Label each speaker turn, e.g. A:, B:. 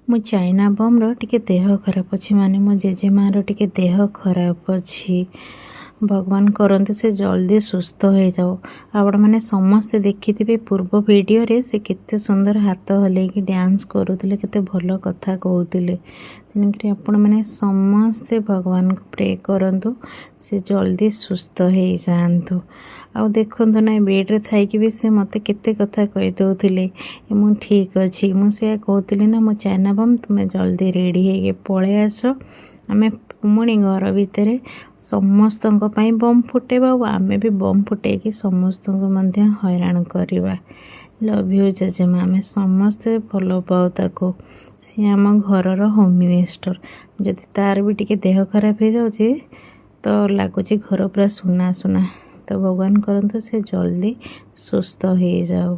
A: ମୋ ଚାଇନା ବମ୍ର ଟିକେ ଦେହ ଖରାପ ଅଛି, ମାନେ ମୋ ଜେଜେମାର ଟିକେ ଦେହ ଖରାପ ଅଛି। ଭଗବାନ କରନ୍ତୁ ସେ ଜଲ୍ଦି ସୁସ୍ଥ ହେଇଯାଉ। ଆପଣମାନେ ସମସ୍ତେ ଦେଖିଥିବେ ପୂର୍ବ ଭିଡ଼ିଓରେ ସେ କେତେ ସୁନ୍ଦର ହାତ ହଲେଇକି ଡ୍ୟାନ୍ସ କରୁଥିଲେ, କେତେ ଭଲ କଥା କହୁଥିଲେ। ତେଣୁକରି ଆପଣମାନେ ସମସ୍ତେ ଭଗବାନଙ୍କୁ ପ୍ରେ କରନ୍ତୁ ସେ ଜଲ୍ଦି ସୁସ୍ଥ ହେଇଯାଆନ୍ତୁ। ଆଉ ଦେଖନ୍ତୁ ନା, ବେଡ଼୍ରେ ଥାଇକି ବି ସେ ମୋତେ କେତେ କଥା କହିଦେଉଥିଲେ, ମୁଁ ଠିକ୍ ଅଛି। ମୁଁ ସେଇଆ କହୁଥିଲି ନା, ମୋ ଚାଇନା ବମ୍, ତୁମେ ଜଲ୍ଦି ରେଡ଼ି ହେଇକି ପଳେଇ ଆସ, ଆମେ ପୁଣି ଘର ଭିତରେ ସମସ୍ତଙ୍କ ପାଇଁ ବମ୍ ଫୁଟେଇବା ଆଉ ଆମେ ବି ବମ୍ ଫୁଟେଇକି ସମସ୍ତଙ୍କୁ ମଧ୍ୟ ହଇରାଣ କରିବା। ଲଭ୍ you ଜେଜେମା, ଆମେ ସମସ୍ତେ ଭଲ ପାଉ ତାକୁ। ସିଏ ଆମ ଘରର ହୋମ୍ ମିନିଷ୍ଟର। ଯଦି ତାର ବି ଟିକେ ଦେହ ଖରାପ ହେଇଯାଉଛି ତ ଲାଗୁଛି ଘର ପୁରା ସୁନା ସୁନା। ତ ଭଗବାନ କରନ୍ତୁ ସେ ଜଲ୍ଦି ସୁସ୍ଥ ହେଇଯାଉ।